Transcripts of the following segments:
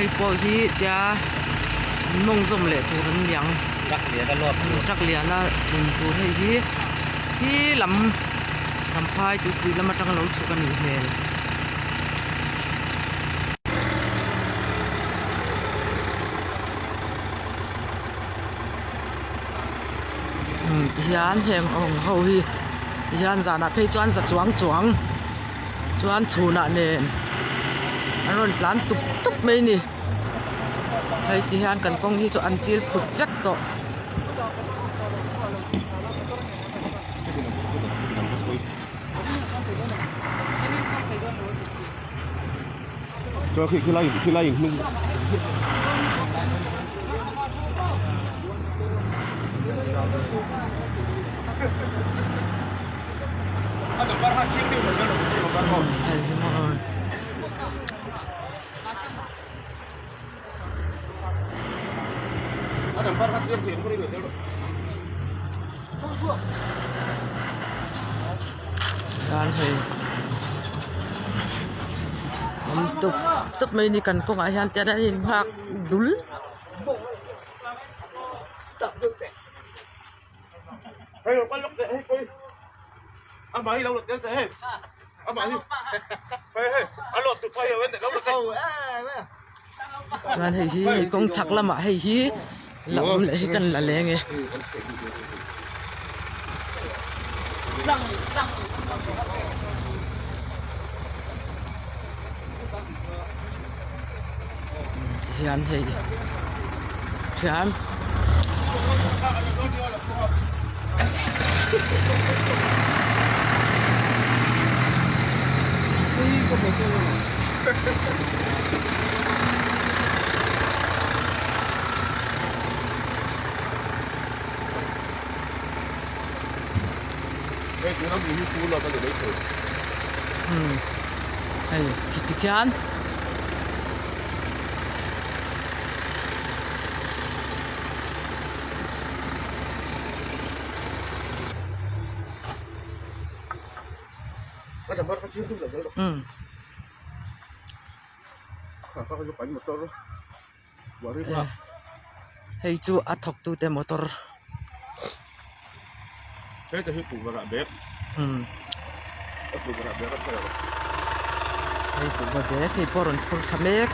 Hei pawh hi tia an mawng zawm leh tur an ni ang. Truck lian a load tur. Truck lian a lun tur hei hi khi lam Champhai tuipui lam atanga lo chhuk a nih hmel. Umm tihian heng awng ho hi tihian zanah phei chuan za chuang chuang chuan chhunah nen an rawn tlan tup tup mai a ni hei tihian kan kawng hi chu an chil phut vek tawh. Chuan khi khilai khilai in hnung Chuan hei awm tup tup mai a ni kan kawngah hian tian an inhak dul. Chuan hei hi hei kawng chhak lamah hei hi la awm leh hi kan la leng e. Tihian hei hian Umm hei khiti khian umm. Hei chu a thawk tu te motor umm hei kuhva bag hei pawh a rawn phur thla mek.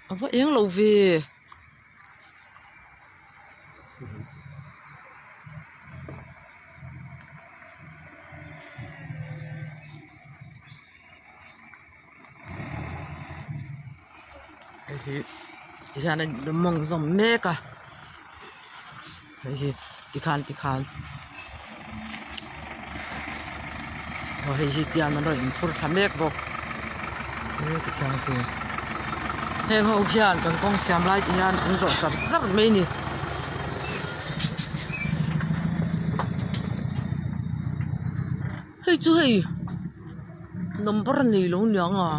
A va eng lo ve. Hei hi tihian a mawng zawm mek a hei hi tikhan tikhan aw hei hi tian an rawn inphur thla mek bawk he tikhian khi heng ho hian kan kawng siam lai te hian an zawh char char mai a ni. Hei chu hei number a nei lo niang a.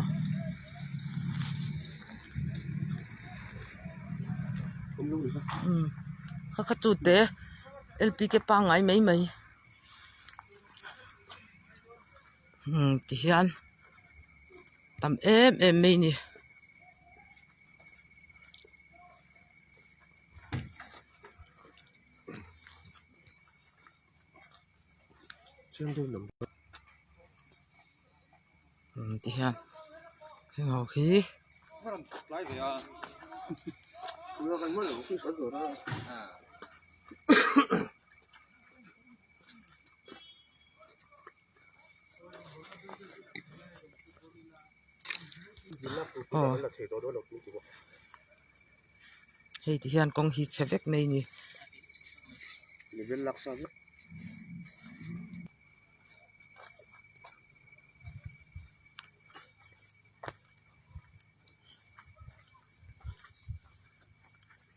Umm kha kha chu te L P K pangngai mai mai umm tihian tam em em mai a ni. Ti hian heng ho hi aw hei ti hian kawng hi chhe vek mai a ni.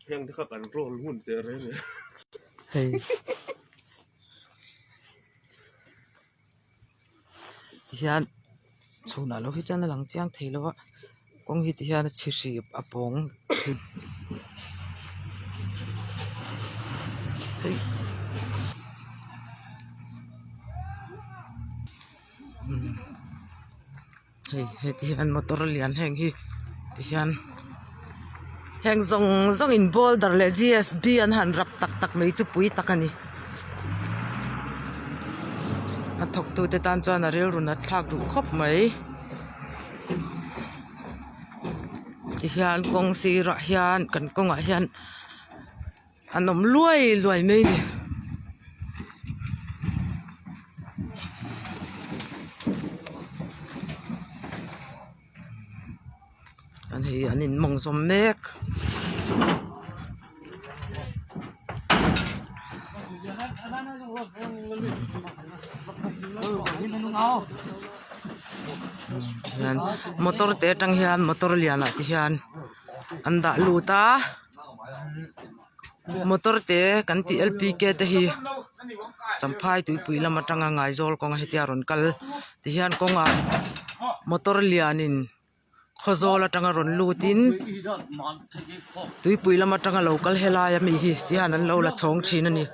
Heng te kha kan roll hun teh reng e. Hei. Tihian. Chhunah lo hi chuan a lang chiang thei lo a kawng hi ti hian a chhi hrip a pawng hei heti hian motor lian heng hi ti hian heng zawng zawng in boulder leh G S B an han rap tak tak mai chu pui tak a ni a thawk tu te tan chuan a rilru nat thlak duh khawp mai ti hian kawng sirah hian kan kawngah hian an awm luai luai mai a ni. An hei an in mawng zawm mek. Hian motor te atang hian motor lianah te hian an dah lut a. Motor te kan tih L P K te hi Champhai tuipui lam atanga Ngaizawl kawnga hetia rawn kal ti hian kawngah motor lianin Khawzawl atanga rawn lutin tuipui lam atanga lo kal helai ami hi ti hian an lo la chhawng thin a ni.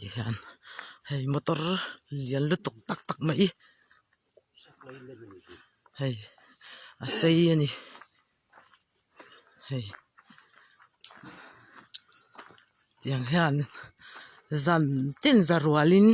Tihian hei motor lian lutuk tak tak mai hei a sei a ni hei tiang hian zan tin za rualin.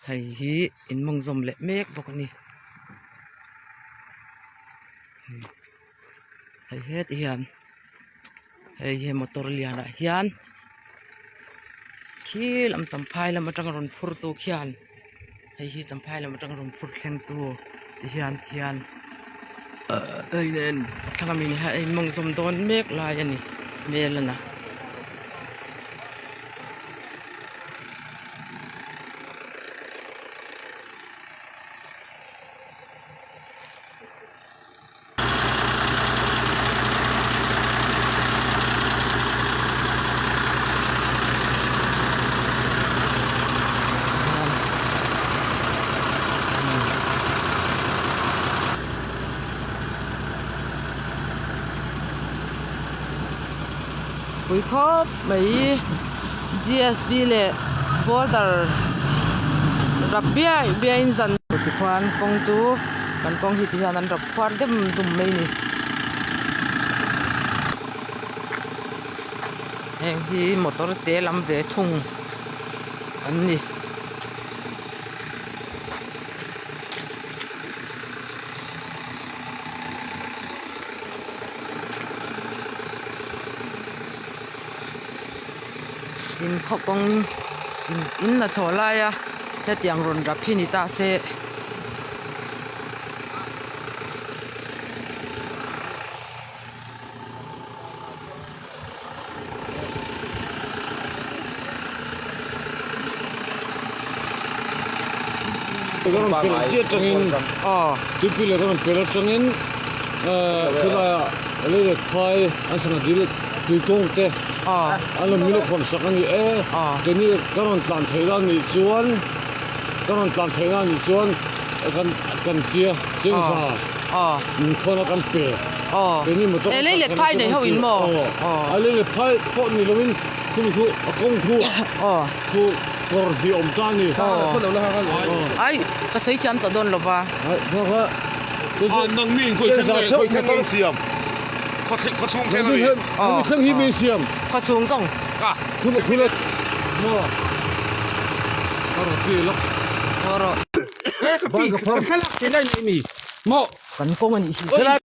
Hei hi in mawng zawm leh mek bawk a ni hei heti hian hei hi motor lian ah hian khi lam champhai lam atanga rawn phur tu khian hei hi champhai lam atanga rawn phur thleng tu ti hian ti hian hei nen a thlang ami ni hian a in mawng zawm dawn mek lai a ni hmel a na. Pui khawp mai G S B leh border rap biai biai in zan tikhuan kawng chu kan kawng hi ti hian an rap khuar dem dum mai a ni. Heng hi motor te lam ve thung an ni. In khaw kawng in in hnathawh laia hetiang rawn rap hi ni ta se. Tuipui leh rawn pel atangin khawlaiah lei leh phai an sangha dil tui kawng te an lo milo khawn sak a ni e keini ka rawn tlan theih la nih chuan ka rawn tlan theih la nih chuan kan kan tia chengza min khawn a kan pe keini motor He lei let phai nei ho in maw? A lei let phai pawh ni loin khumi khu a kawng khu khu kawr hi awm ta a ni. Ai ka sawi thiam tawh dawn lova. Khawchhung zawng. Ka rawn play lawk. Haw rawh. Ka pi, ka thlalak thei lai mai mi. Maw? Kan kawng a nih hi.